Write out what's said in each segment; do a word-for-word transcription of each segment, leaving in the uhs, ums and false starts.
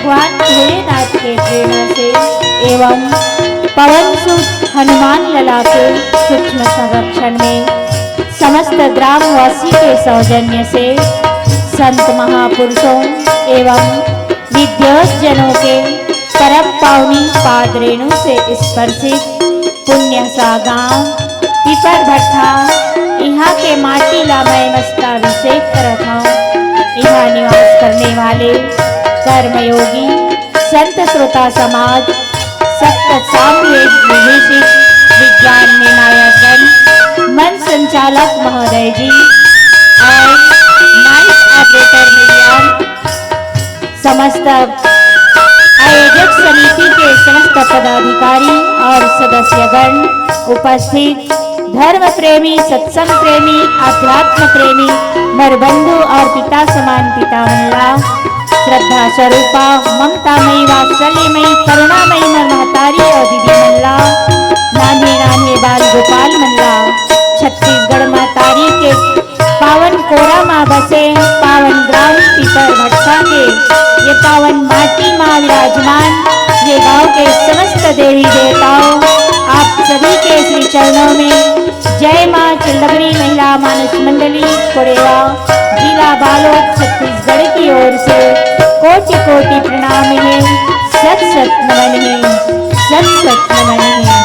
भगवान भोलेनाथ के प्रेरणा से एवं पवन सुत हनुमान लला के सूक्ष्म संरक्षण में समस्त ग्रामवासी के सौजन्य से संत महापुरुषों एवं विद्वत जनों के परम पावनी पाद रेणु से स्पर्शित पुण्य सा गांव पीपर भट्ठा, इहाँ के माटी ला मैं मस्तकाभिषेक करत हौं। इहाँ निवास करने वाले कर्मयोगी संत श्रोता समाज, सप्त सामवेद विभूषित विद्वान निमायक गण, मंच संचालक महोदय जी और माइक ऑपरेटर भैया, समस्त आयोजक समिति के समस्त पदाधिकारी और सदस्यगण, उपस्थित धर्म प्रेमी, सत्संग प्रेमी, अध्यात्म प्रेमी, मोर बंधु और पिता समान पिता मन ला, श्रद्धा स्वरूपा, ममतामयी, वात्सल्यमयी, करुणामयी मोर महतारी और दीदी मन ला, नान्हे नान्हे बाल गोपाल मन ला, छत्तीसगढ़ महतारी के पावन कोरा मा बसे, पावन ग्राम पीपर भट्ठा के ये पावन माटी मा विराजमान ये गांव के समस्त देवी देवताओं, आप सभी के श्री चरणों में जय माँ चिलडबरी महिला मानस मंडली कोरेवा, जिला बालोद, छत्तीसगढ़ की ओर से कोटि कोटि प्रणाम है, शत शत नमन है, शत शत नमन है।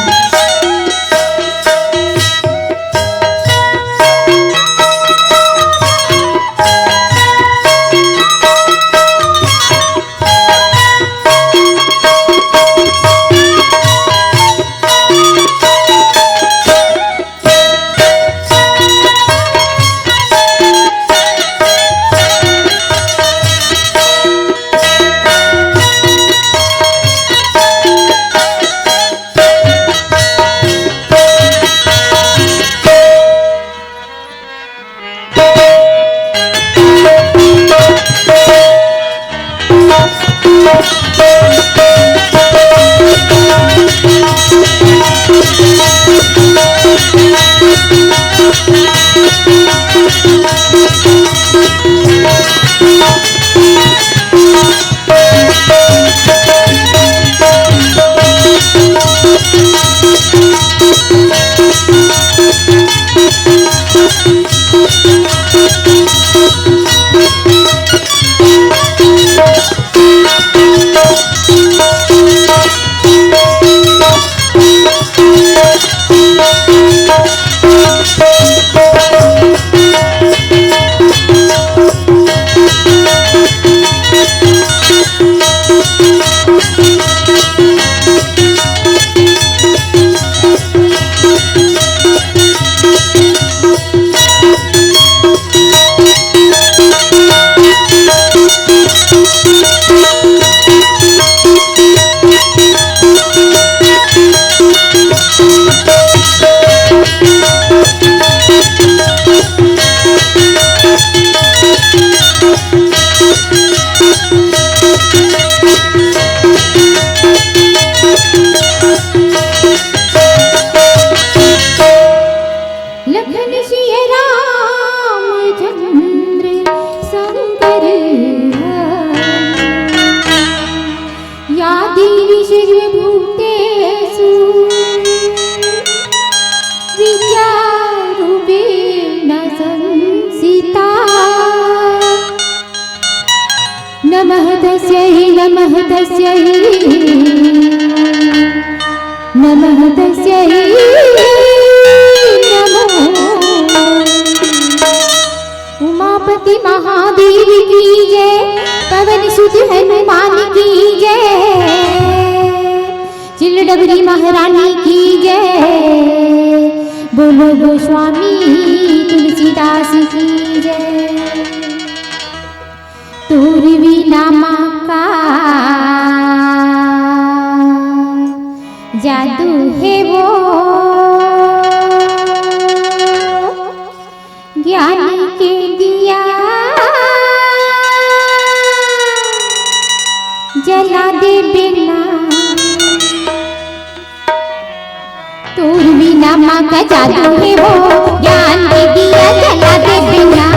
लखन सिय रामचंद्र संकर हर। या देवी सर्वभूतेषु विद्यारूपेण संस्थिता। नमः तस्यै, नमः तस्यै, नमः तस्यै नमो। उमापति महादेव की जय, पवन सुत हनुमान की जय, चिलडबरी महारानी की जय, बोलो गोस्वामी तुलसीदास की जय। तोर बिना माँ का जादू हे वो, ज्ञान के दिया जला दे बिना। तोर बिना माँ का जादू हे वो, ज्ञान के दिया जला दे बिना।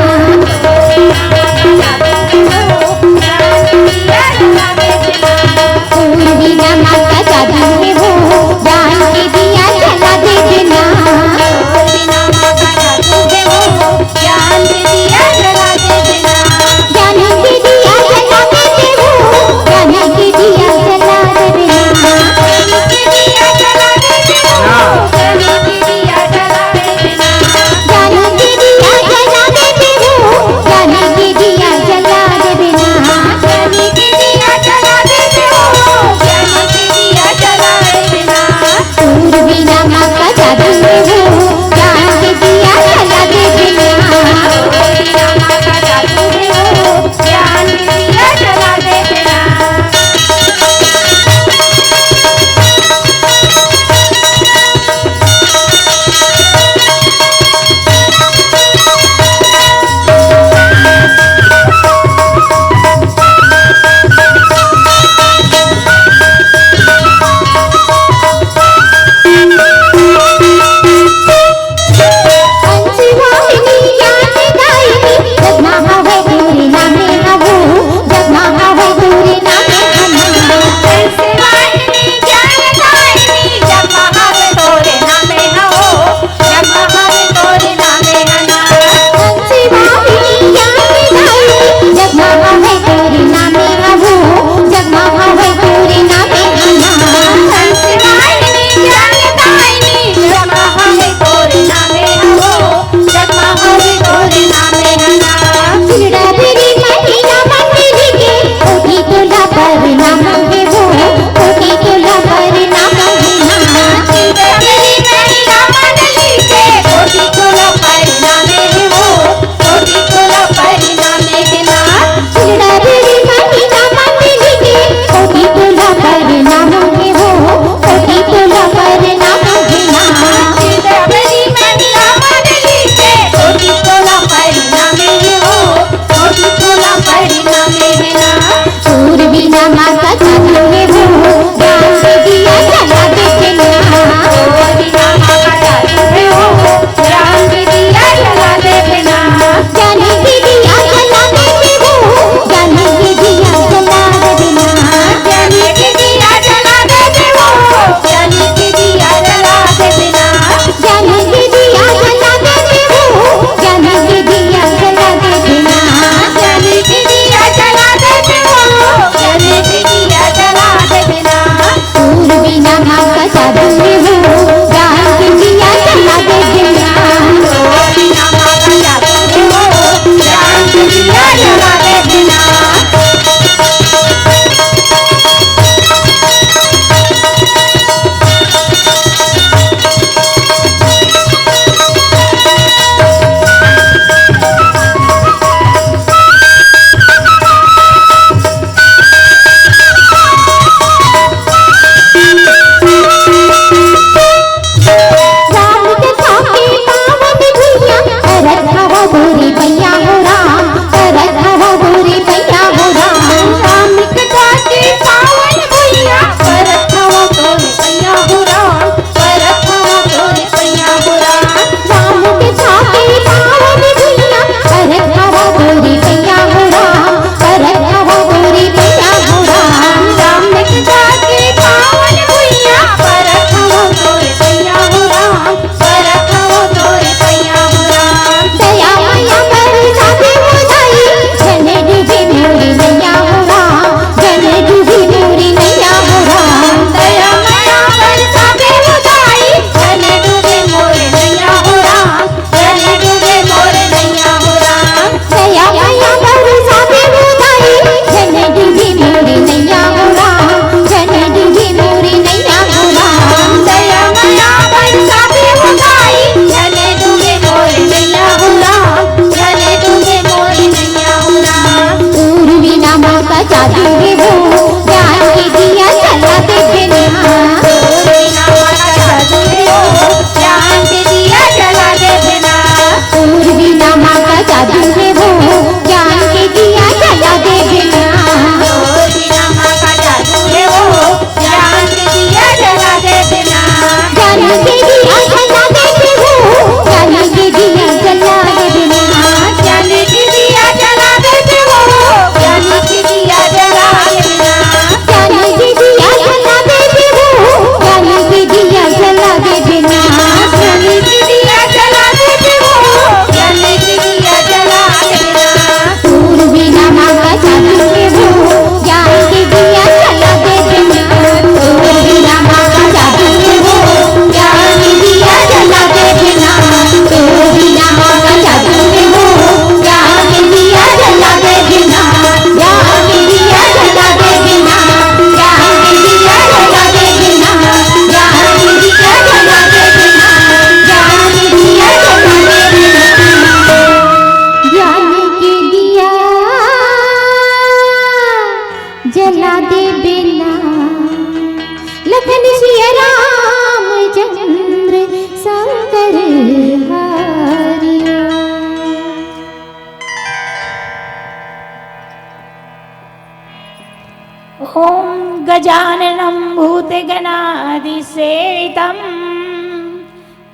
भूतगणादिसेवितं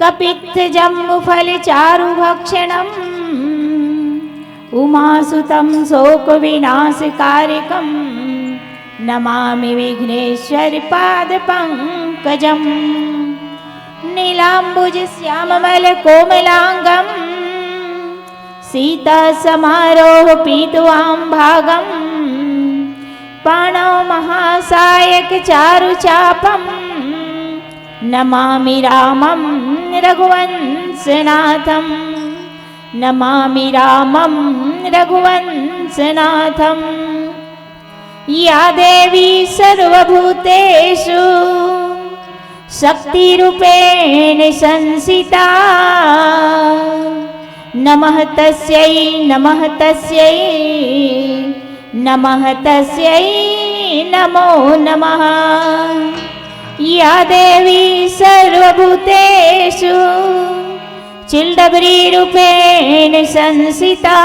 कपित्थजम्बुफलचारुभक्षणम्। उमासुतं शोकविनाशकारकं नमामि विघ्नेश्वरपादपङ्कजम्। नीलाम्बुजश्याममलकोमलाङ्गं सीतासमारोहपीतवामभागम्। पाणौ महासायकचारुचापं नमामि रामं रघुवंशनाथम्। नमामि रामं रघुवंशनाथम्। या देवी सर्वभूतेषु शक्तिरूपेण संस्थिता। नमः तस्यै, नमः तस्यै, नमः तस्यै, नमो नमः। या देवी सर्वभूतेषु चिलडबरी रूपेण संस्थिता।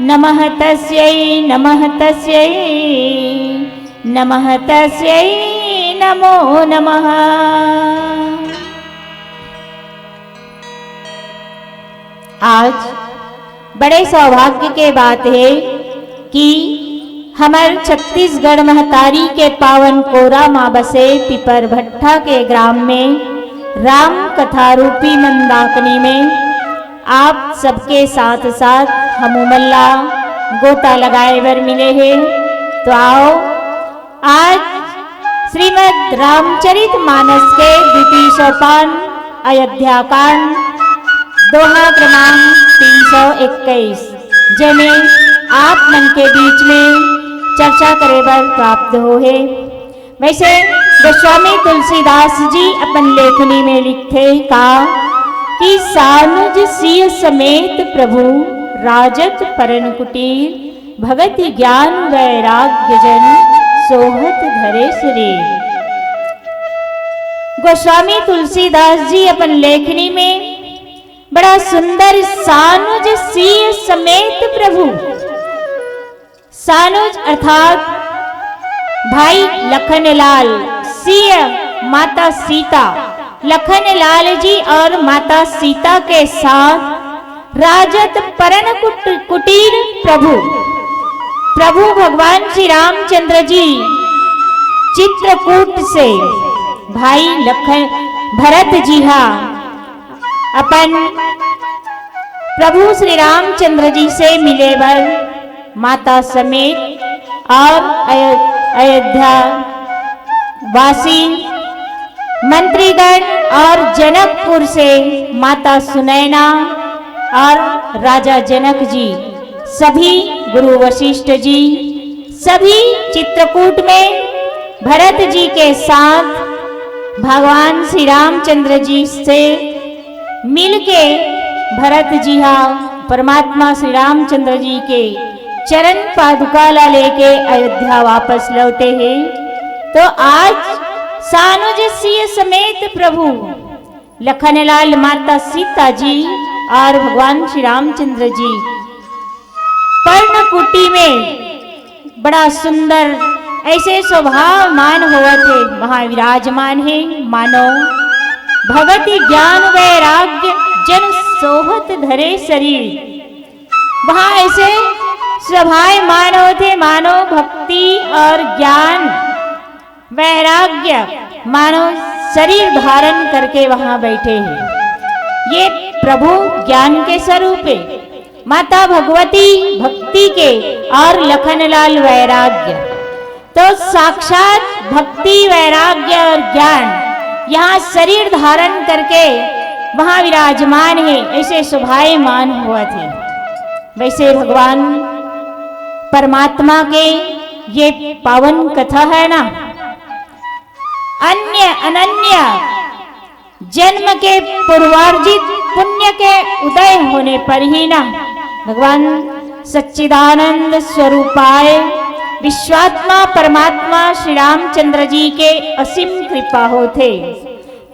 नमः तस्यै, नमः तस्यै, नमः तस्यै, नमो नमः। आज बड़े सौभाग्य के बात हे कि हमर छत्तीसगढ़ महतारी के पावन कोरा म बसे पिपरभट्ठा के ग्राम में राम कथा रूपी मंदाकिनी में आप सबके साथ साथ हमू मन ला गोता लगाए बर मिले हे। तो आओ, आज श्रीमद् रामचरित मानस के द्वितीय सोपान अयोध्या कांड, दोहा क्रमांक तीन सौ इक्कीस, जेमे आप मन के बीच में चर्चा करे बर प्राप्त होहे। वैसे गोस्वामी तुलसीदास जी अपन लेखनी में लिखथे का कि सानुज सिय समेत प्रभु राजत परन कुटीर, भगति ज्ञान वैराग्य जन सोहत धरे शरीर। गोस्वामी तुलसीदास जी अपन लेखनी में बड़ा सुंदर सानुज सिय समेत प्रभु, सानुज अर्थात भाई लखनलाल, सिय माता सीता, लखनलाल जी और माता सीता के साथ राजत परन कुट-, कुटीर प्रभु, प्रभु भगवान श्री रामचंद्र जी चित्रकूट से भाई लखन भरत जी हा अपन प्रभु श्री रामचंद्र जी से मिले बर माता समेत और अयो-, अयोध्या वासी मंत्रीगण और जनकपुर से माता सुनैना और राजा जनक जी, सभी गुरु वशिष्ठ जी, सभी चित्रकूट में भरत जी के साथ भगवान श्री रामचंद्र जी से मिलके भरत जी हा परमात्मा श्री रामचंद्र जी के चरण पादुका ला लेके अयोध्या वापस लौटे हे। तो आज सानुज सिय समेत प्रभु लखनलाल, माता सीता जी और भगवान श्री रामचंद्र जी पर्णकुटी में बड़ा सुंदर ऐसे शोभामान होवत हे, वहाँ विराजमान हे, मानो भगति ज्ञान वैराग्य जन सोहत धरे शरीर। वहाँ ऐसे शोभायमान होत हे, मानो भक्ति और ज्ञान वैराग्य मानो शरीर धारण करके वहाँ बैठे हैं। ये प्रभु ज्ञान के स्वरूप है, माता भगवती भक्ति के और लखनलाल वैराग्य। तो साक्षात भक्ति, वैराग्य और ज्ञान यहाँ शरीर धारण करके वहाँ विराजमान है, ऐसे शोभायमान होवत हे। वैसे भगवान परमात्मा के ये पावन कथा है ना, अन्य अनन्य जन्म के पूर्वार्जित पुण्य के उदय होने पर ही ना भगवान सच्चिदानंद स्वरूपाय विश्वात्मा परमात्मा श्री रामचंद्र जी के असीम कृपा होथे।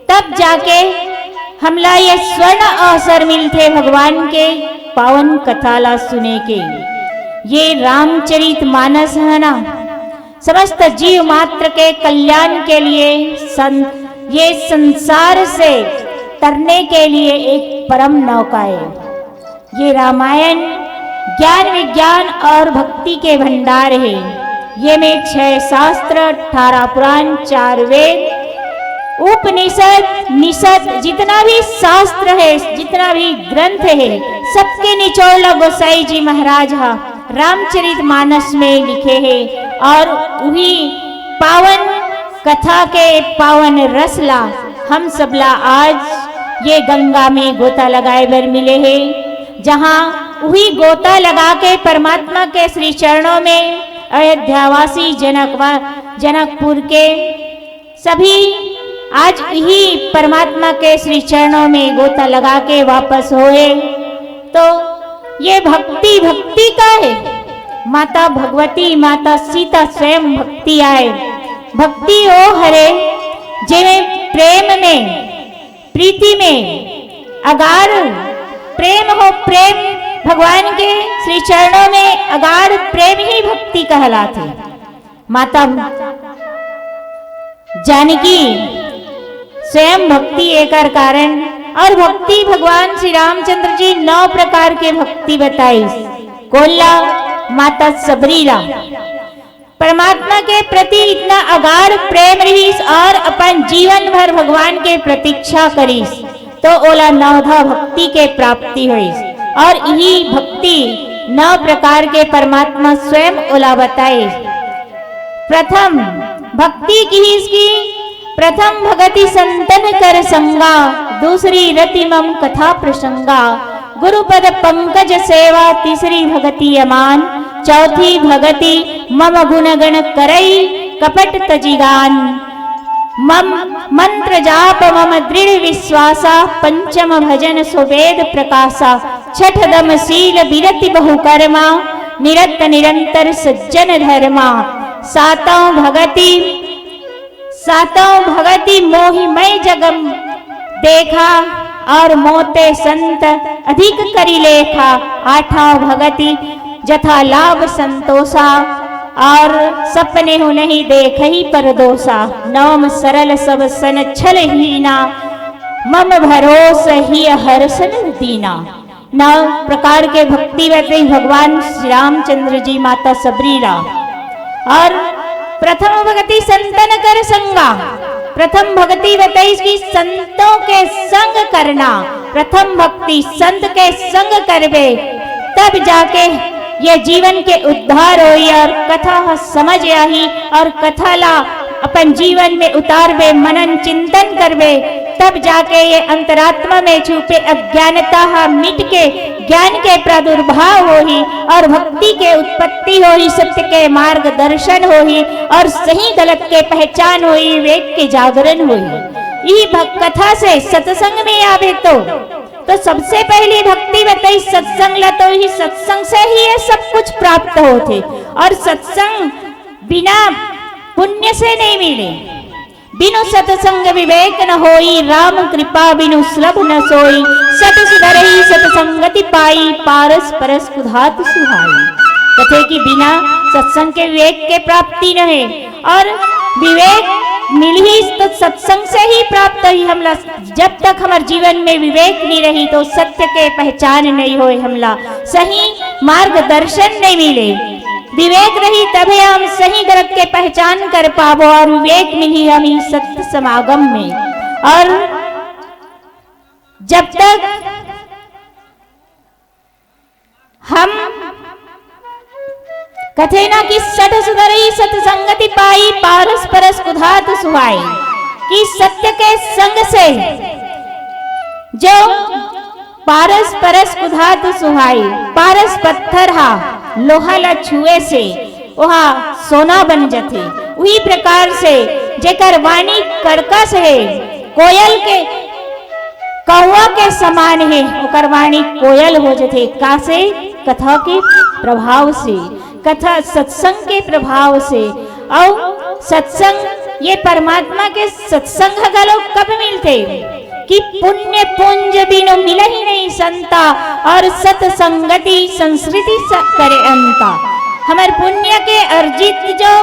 तब जाके हमला ये स्वर्ण अवसर मिलथे भगवान के पावन कथा ला सुने के। ये रामचरित मानस है ना, समस्त जीव मात्र के कल्याण के लिए सं-, ये संसार से तरने के लिए एक परम नौका है। ये रामायण ज्ञान विज्ञान और भक्ति के भंडार है। ये में छह शास्त्र, अठारह पुराण, चार वेद, उपनिषद, निषद, जितना भी शास्त्र है, जितना भी ग्रंथ है, सबके निचोड़ ला गोसाई जी महाराज हा रामचरित मानस में लिखे है। और वही पावन कथा के पावन रस ला हम सबला आज ये गंगा में गोता लगाए बर मिले है, जहाँ वही गोता लगा के परमात्मा के श्री चरणों में अयोध्यावासी जनकवा-, जनकपुर के सभी आज यही परमात्मा के श्री चरणों में गोता लगा के वापस होए। तो ये भक्ति, भक्ति का है? माता भगवती, माता सीता स्वयं भक्ति आए। भक्ति ओ हरे, जेमे प्रेम में, प्रीति में अगार प्रेम हो, प्रेम भगवान के श्री चरणों में अगार प्रेम ही भक्ति कहलाथे। माता जानकी स्वयं भक्ति एकर कारण, और भक्ति भगवान श्री रामचंद्र जी नौ प्रकार के भक्ति बताइस। कोन ला? माता सबरी ला। परमात्मा के प्रति इतना अगार प्रेम रहिस और अपन जीवन भर भगवान के प्रतीक्षा करिस, तो ओला नवधा भक्ति के प्राप्ति होइस। और यही भक्ति नौ प्रकार के परमात्मा स्वयं ओला बताइस। प्रथम भक्ति किहिस कि प्रथम भगति संतन कर संगा, दूसरी रति मम कथा प्रसंगा। गुरुपद पंकज सेवा, तीसरी भगति अमान, चौथी भगति मम गुणगण करई कपट तजिगान। मम मंत्र जाप मम दृढ़ विश्वासा, पंचम भजन सुवेद प्रकाशा। छठ दम शील बिरति बहुकर्मा, निरत निरंतर सज्जन धर्मा। सातों भगति, सातों भगति मोहि मैं जगम देखा, और मोते संत अधिक करि लेखा। आठों भगति जथा लाभ संतोषा, और सपने हूँ नहीं देखहि परदोषा। नवम सरल सब सन छल हीना, मम भरोस हिय हरसन दीना। नौ प्रकार के भक्ति बताइस भगवान श्री रामचंद्र जी माता सबरी ला। और प्रथम भगति संतन कर संगा, प्रथम भगति बताइस कि संतों के संग करना। प्रथम भक्ति संत के संग करबे, तब जाके ये जीवन के उद्धार होई और कथा ह समझ आही और कथा ला अपन जीवन में उतारबे, मनन चिंतन करबे, तब जाके ये अंतरात्मा में छुपे अज्ञानता ह मिट के ज्ञान के प्रादुर्भाव होही और भक्ति के उत्पत्ति होही, सत्य के मार्गदर्शन होही और सही गलत के पहचान होही, विवेक के जागरण होही। इही भक-, कथा से सत्संग में आवे तो, तो सबसे पहली भक्ति बताइस सत्संग ला, तो इही सत्संग से ही ये सब कुछ प्राप्त होथे। और सत्संग बिना पुण्य से नहीं मिले। बिनु सत्संग विवेक न होई, राम कृपा बिनु सुलभ न सोई। सत सुधरही सत संगति पाई, पारस परस कुधात सुहाई। कथे कि बिना सत्संग के विवेक के प्राप्ति न हे, और विवेक मिलही तो सत्संग से ही प्राप्त होही हमला। जब तक हमर जीवन में विवेक नहीं रही तो सत्य के पहचान नहीं होए, हमला सही मार्गदर्शन नहीं मिले। विवेक रही तभे हम सही गलत के पहचान कर पाबो और विवेक मिली हम इस सत्य समागम में। और जब तक हम कथे ना कि सत सुधरही सत संगति पाई, पारस परस कुधात सुहाई, कि सत्य के संग से जो पारस परस कुधात सुहाई, पारस पत्थर हा लोहा ला छुए से ओहा सोना बन जथे। उही प्रकार से जेकर वाणी कड़कस हे, कोयल के कौवा के समान हे, ओकर वाणी कोयल हो जथे। का से? कथा के प्रभाव से, कथा सत्संग के प्रभाव से। अउ सत्संग, ये परमात्मा के सत्संग ह घलो कब मिलथे कि पुण्य पुंज बिनु मिलहि नहीं संता, और सत संगति संस्कृति स-, करे अंता। हमर पुण्य के अर्जित जो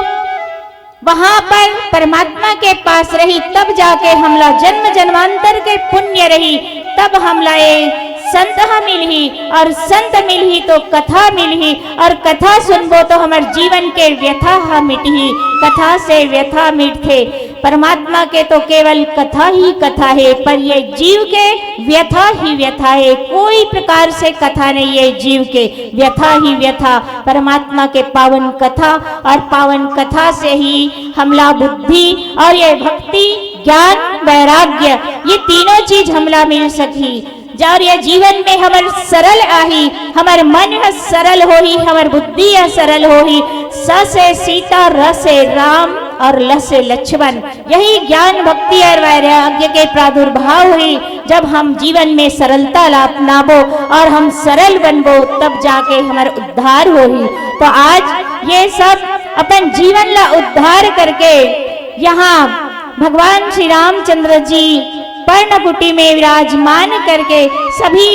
वहां पर परमात्मा के पास रही, तब जाके हमला जन्म जन्मांतर के पुण्य रही, तब हमला ये संत ह मिलही, और संत मिलही तो कथा मिलही, और कथा सुनबो तो हमर जीवन के व्यथा ह मिटही। कथा से व्यथा मिटथे। परमात्मा के तो केवल कथा ही कथा हे, पर ये जीव के व्यथा ही व्यथा हे। कोई प्रकार से कथा नहीं है जीव के, व्यथा ही व्यथा। परमात्मा के पावन कथा, और पावन कथा से ही हमला बुद्धि और ये भक्ति, ज्ञान, वैराग्य, ये तीनों चीज हमला मिल सकही। और ये जीवन में हमर सरल आही, हमर मन ह सरल होही, हमर बुद्धि ह सरल होही। स से सीता, र से राम और ल से लक्ष्मण, यही ज्ञान, भक्ति और वैराग्य के प्रादुर्भाव होही। जब हम जीवन में सरलता ला अपनाबो और हम सरल बनबो, तब जाके हमर उद्धार होही। तो आज ये सब अपन जीवन ला उद्धार करके यहाँ भगवान श्री रामचंद्र जी पर्णकुटी में विराजमान करके सभी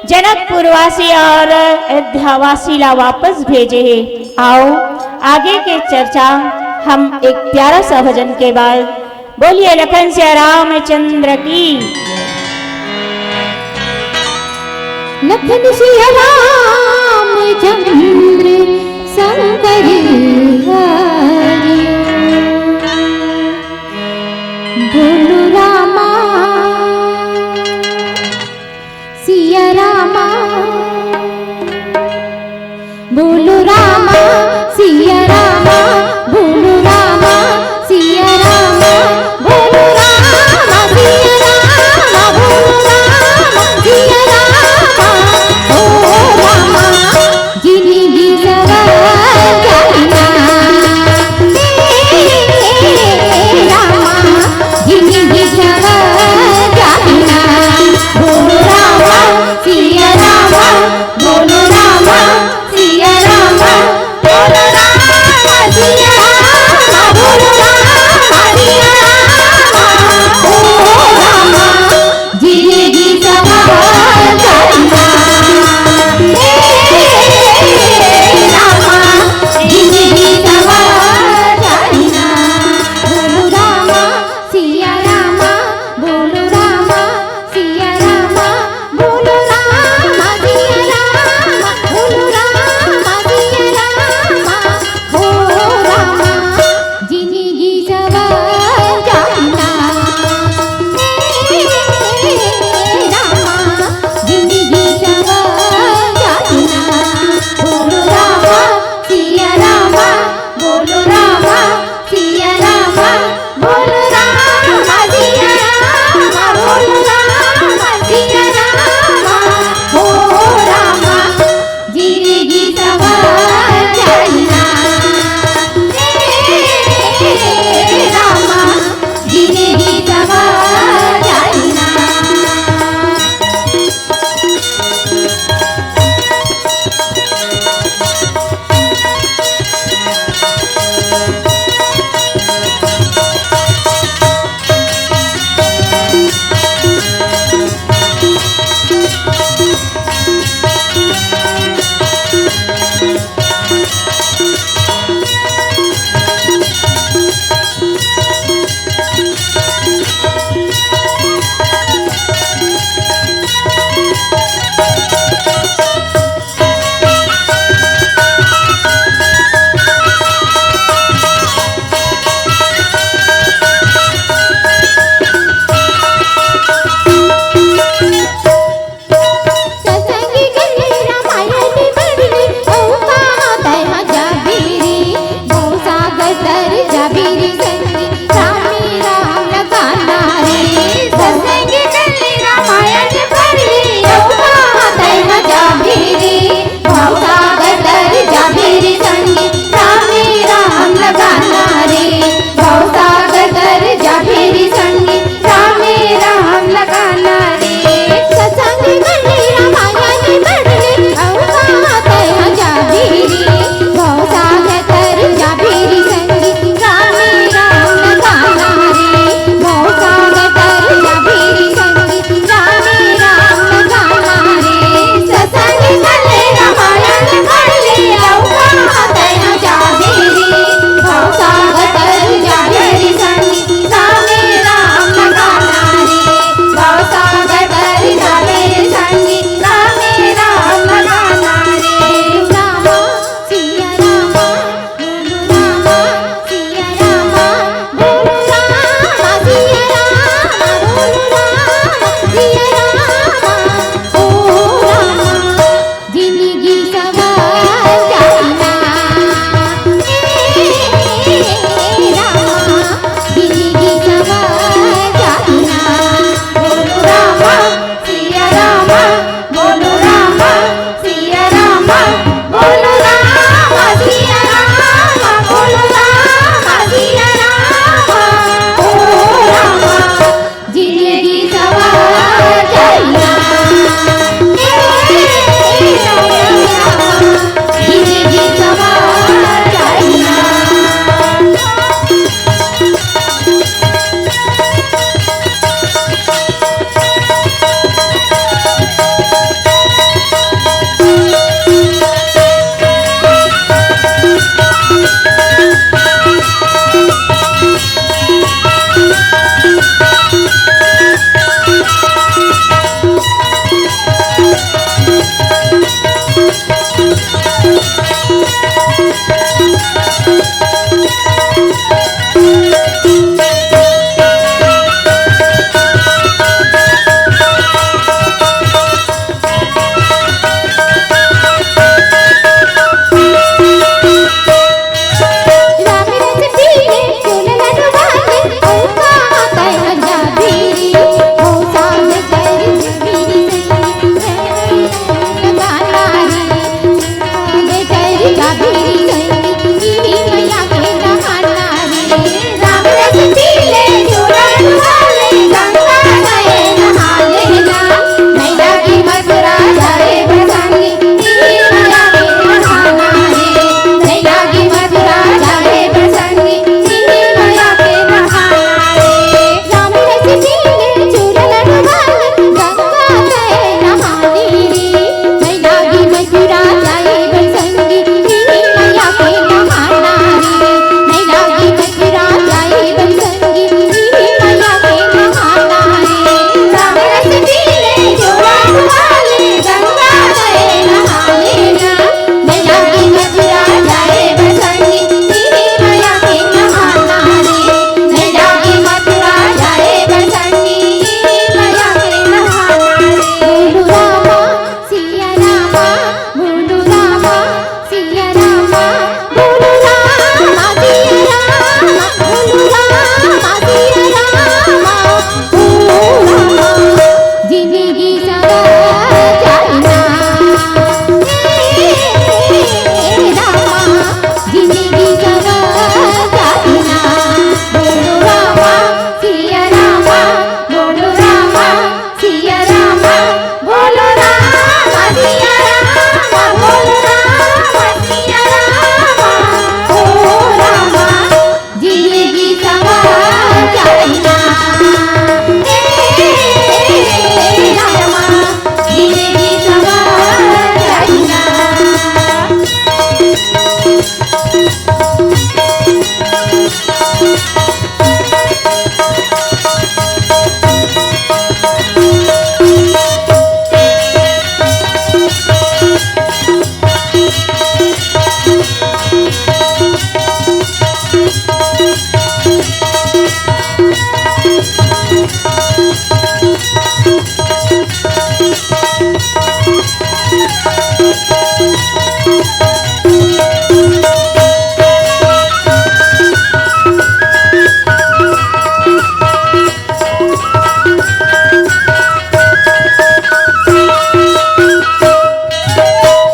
जनकपुरवासी और अयोध्यावासी ला वापस भेजे हे। आओ, आगे के चर्चा हम एक प्यारा सा भजन के बाद। बोलिए लखन सिया रामचंद्र की। लखन सिया रामचंद्र शंकर हरि। बोलो रामा सिया रामा, बोलो रामा सिया रामा, बोलो रामा सिया रामा, बोलो रामा सिया रामा, बोलो रामा सिया रामा। ओ रामा, जिंदगी सवर जाना।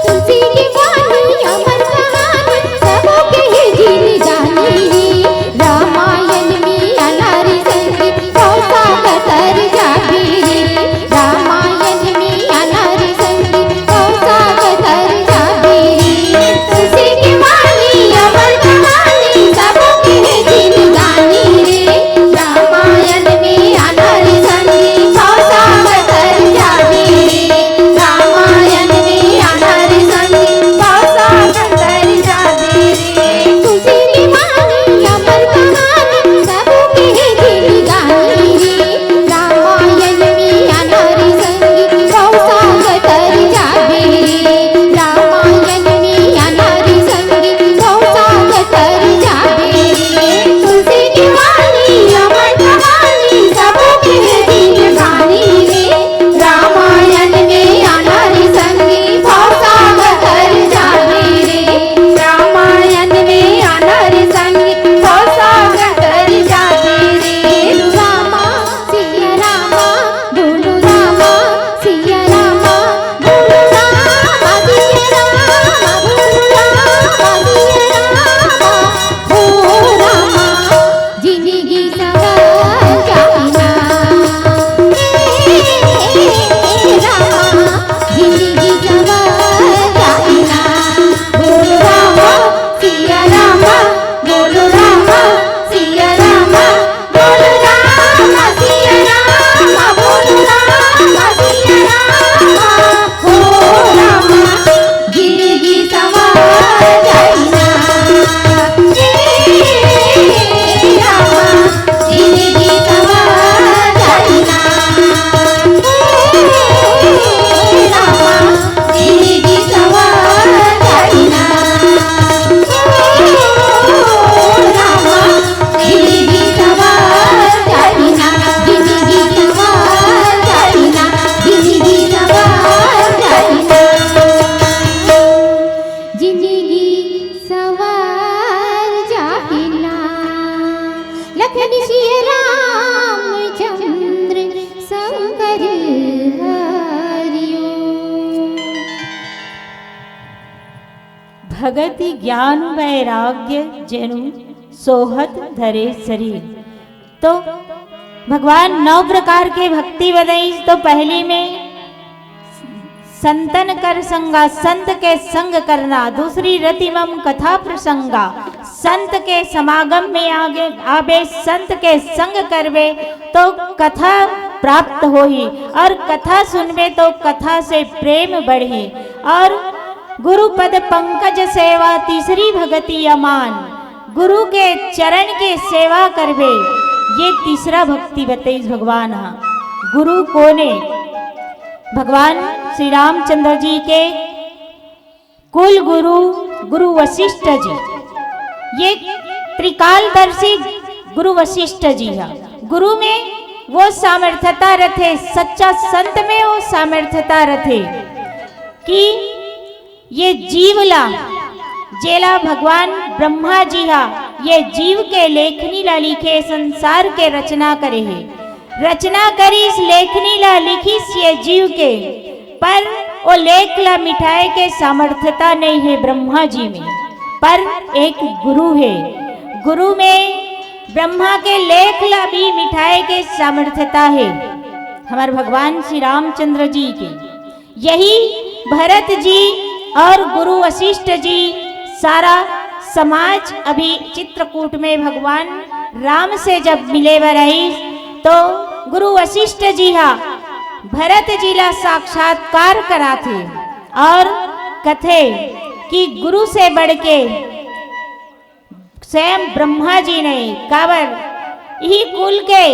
तुलसी के बानी अमर कहानी, सबो के जिन जानी रे। रामायण में अनारी संगी, भवसागर तर जाबे रे। रामायण में अनारी संगी, भवसागर तर जाबे रे। तुलसी के बानी अमर कहानी, सबो के जिन जानी रे। रामायण में अनारी संगी, भवसागर तर जाबे रे। रामायण में अनारी संगी, भवसागर तर जाबे रे। तुलसी के बानी अमर कहानी, सबो के जिन जानी रे। रामायण में अनारी संगी, भवसागर तर जाबे रे। रामायण में अनारी संगी, भवसागर तर जाबे रे। तुलसी के बानी अमर कहानी, सबो के जिन जानी रे। रामायण में अनारी संगी, भवसागर तर जाबे रे। रामायण में अनारी संगी, भवसागर तर जाबे रे। रामा, सिया रामा, बोलो रामा, सिया रामा, बोलो रामा, सिया रामा, बोलो रामा, सिया रामा, हो रामा, जिंदगी सवर जाए ना। ए, ए, ए, ए, रामा, जिंदगी सवर जाए ना। बोलो रामा, सिया रामा, बोलो रामा, सिया रामा, बोलो रामा, सिया रामा, बोलो रामा, सिया रामा, हो रामा, जिंदगी सवर जाए ना। ए रामा, जिंदगी सवर जाए ना। ए रामा, जिंदगी सवर जाए ना। ओ रामा, जिंदगी सवर जाए ना। जिंदगी सवर जाए ना। जिंदगी सवर जाए ना। जिंदगी सवर जाए ना। लखन सिया रामचंद्र शंकर हरिओ। भगति ज्ञान वैराग्य जेनु सोहत धरे शरीर। तो भगवान नौ प्रकार के भक्ति बतइस। तो पहली में संतन कर संगा, संत के संग करना। दूसरी रति मम कथा प्रसंगा, संत के समागम में आगे आबे, संत के संग करबे तो कथा प्राप्त होही, और कथा सुनबे तो कथा से प्रेम बढ़ही। और गुरु पद पंकज सेवा, तीसरी भगति अमान, गुरु के चरण के सेवा करबे, ये तीसरा भक्ति बतइस भगवान हा। गुरु कोने? भगवान श्री रामचंद्र जी के कुल गुरु, गुरु वशिष्ठ जी, ये त्रिकालदर्शी गुरु वशिष्ठ जी हा। गुरु में वो सामर्थ्यता रथे, सच्चा संत में वो सामर्थ्यता रथे कि ये जीव ला, जेला भगवान ब्रह्मा जी हा ये जीव के लेखनी ला लिखे, संसार के रचना करे हे, रचना करिस, लेखनी ला लिखिस ये जीव के, पर वो लेख ला मिटाए के सामर्थ्यता नहीं हे ब्रह्मा जी में, पर एक गुरु हे। गुरु में ब्रह्मा के लेख ला भी मिटाए के सामर्थ्यता हे हमर भगवान श्री रामचंद्र जी के। यही भरत जी और गुरु वशिष्ठ जी, सारा समाज अभी चित्रकूट में भगवान राम से जब मिले बर आइस, तो गुरु वशिष्ठ जी हा भरत जी ला साक्षात्कार कराथे और कथे कि गुरु से बढ़ के स्वयं ब्रह्मा जी नहीं, काबर इही कुल के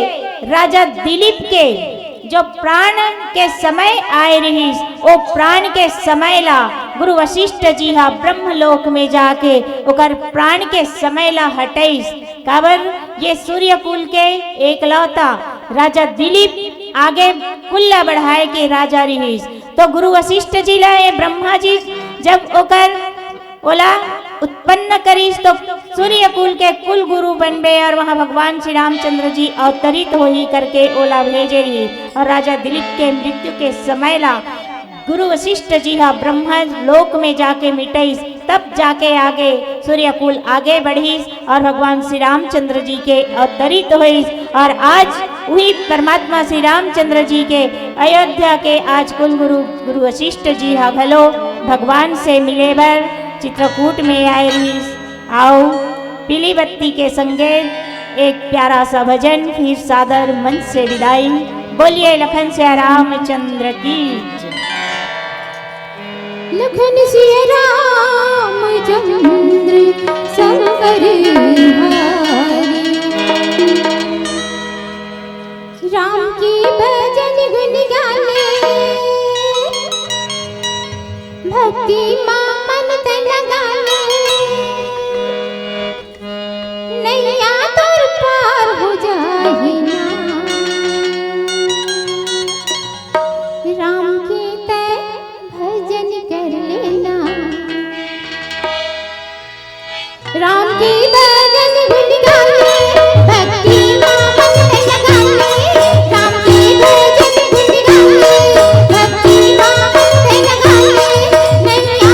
राजा दिलीप के जो प्राण के समय आए रहिस, ओ प्राण के समय ला गुरु वशिष्ठ जी हा ब्रह्मलोक में जाके ओकर प्राण के समय ला हटइस। काबर ये सूर्य कुल के एकलौता राजा दिलीप आगे कुल ला बढ़ाए के राजा रिहिस। तो गुरु वशिष्ठ जी ला ये ब्रह्मा जी जब ओकर ओला उत्पन्न करिस तो सूर्य कुल के कुल गुरु बनबे और वहां भगवान श्री रामचंद्र जी अवतरित होही करके ओला भेजे रिहिस। और राजा दिलीप के मृत्यु के समय ला गुरु वशिष्ठ जी हा ब्रह्मा लोक में जाके मिटइस, तब जाके आगे सूर्य कुल आगे बढ़िस और भगवान श्री रामचंद्र जी के अवतरित होइस। और आज वही परमात्मा श्री रामचंद्र जी के अयोध्या के आज कुल गुरु गुरु वशिष्ठ जी हा घलो भगवान से मिले बर चित्रकूट में आए रिहिस। आओ, पीली बत्ती के संगे एक प्यारा सा भजन, फिर सादर मंच से विदाई। बोलिए लखन सिया रामचंद्र की जय। लखन सिया रामचंद्र शंकर हरि। राम के भजन गुण गाने, भक्ति मा मन तन लगाने। नैया तोर पार हो जाही ना। राम के तै भजन कर लेना। राम के भजन गुण गाने, भक्ति मा मन तन लगाने। राम के भजन गुण गाने, भक्ति मा मन तन लगाने। नैया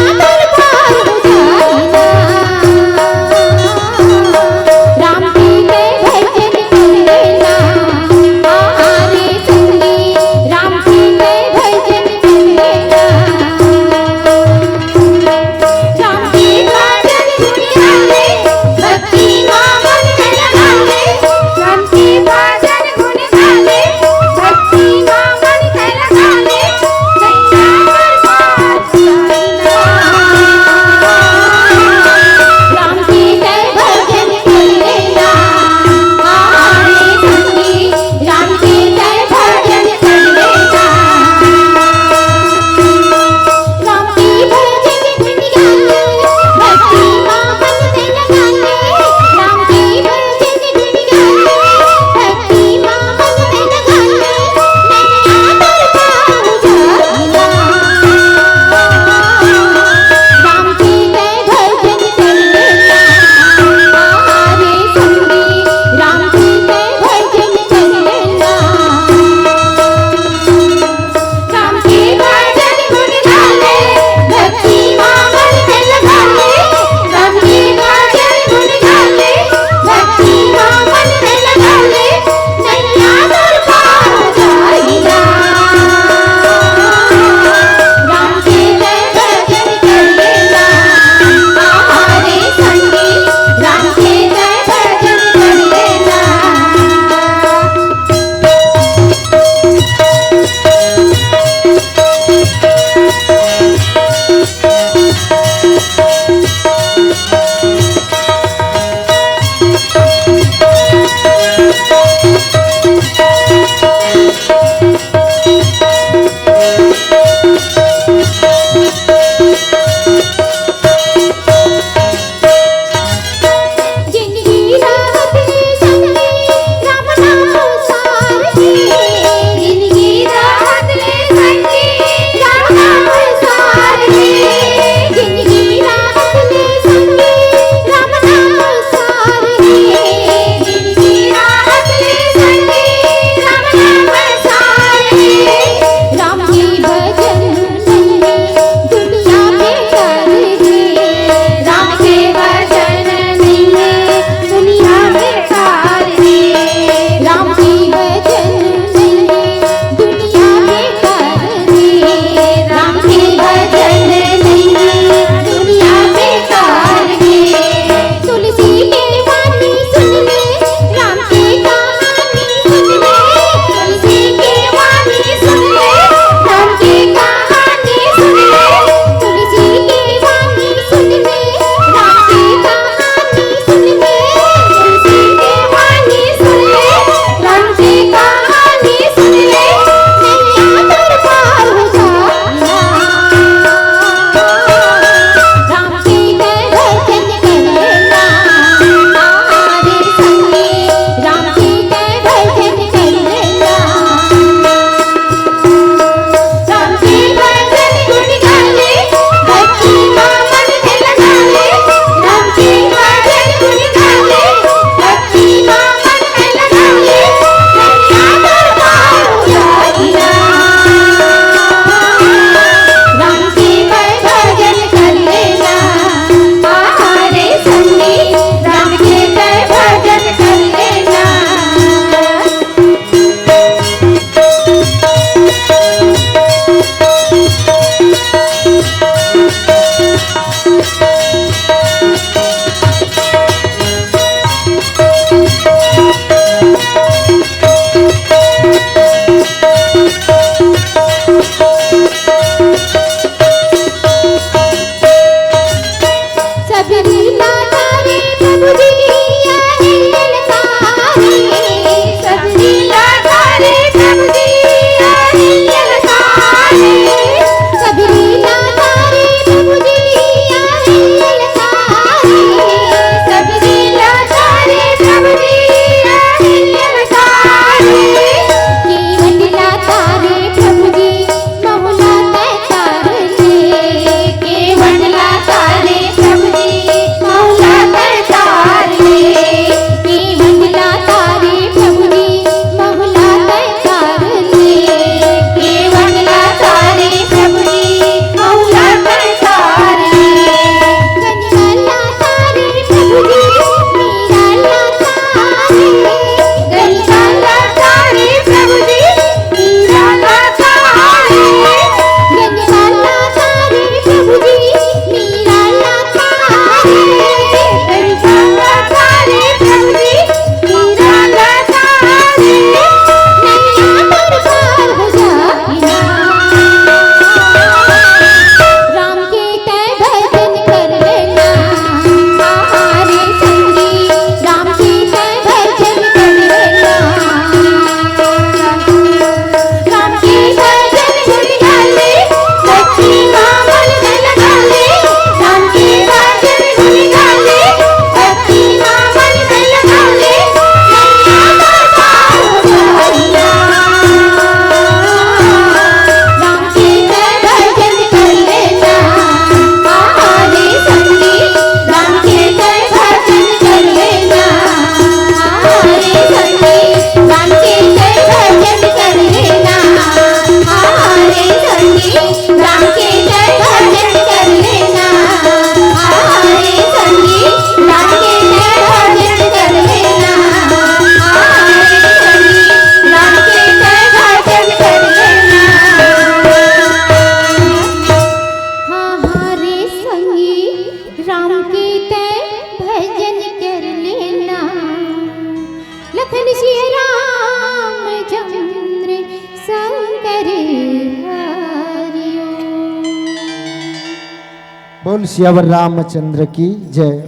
बोल सियावर रामचंद्र की जय।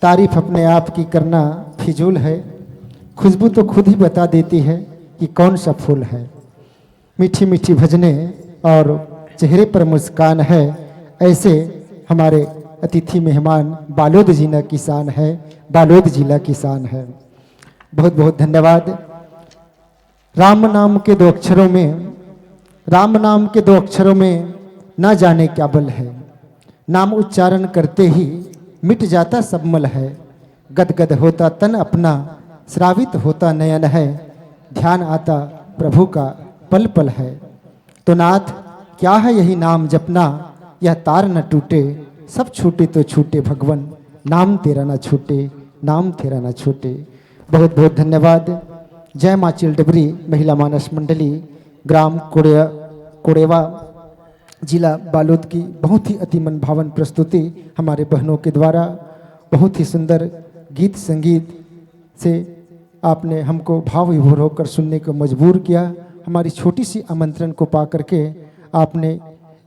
तारीफ अपने आप की करना फिजूल है, खुशबू तो खुद ही बता देती है कि कौन सा फूल है। मीठी मीठी भजने और चेहरे पर मुस्कान है, ऐसे हमारे अतिथि मेहमान बालोद जिला की शान है, बालोद जिला की शान है। बहुत बहुत धन्यवाद। राम नाम के दो अक्षरों में, राम नाम के दो अक्षरों में ना जाने क्या बल है। नाम उच्चारण करते ही मिट जाता सब मल है। गदगद होता तन अपना, श्रावित होता नयन है। ध्यान आता प्रभु का पल पल है। तो नाथ, क्या है यही नाम जपना, यह तार न टूटे। सब छूटे तो छूटे भगवन, नाम तेरा न छूटे, नाम तेरा न छूटे। बहुत बहुत धन्यवाद। जय माँ चिलडबरी महिला मानस मंडली, ग्राम कोड़े-, कोड़ेवा, जिला बालोद की बहुत ही अति मन भावन प्रस्तुति हमारे बहनों के द्वारा। बहुत ही सुंदर गीत संगीत से आपने हमको भाव विभोर होकर सुनने को मजबूर किया। हमारी छोटी सी आमंत्रण को पा करके आपने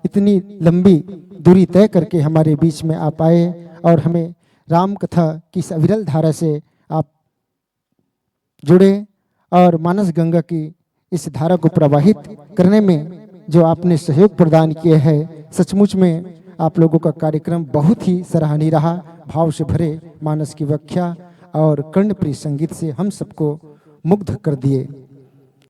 इतनी लंबी दूरी तय करके हमारे बीच में आप आए और हमें राम कथा की इस अविरल धारा से आप जुड़े और मानस गंगा की इस धारा को प्रवाहित करने में जो आपने सहयोग प्रदान किया है, सचमुच में आप लोगों का कार्यक्रम बहुत ही सराहनीय रहा। भाव से भरे मानस की व्याख्या और कर्णप्रिय संगीत से हम सबको मुग्ध कर दिए।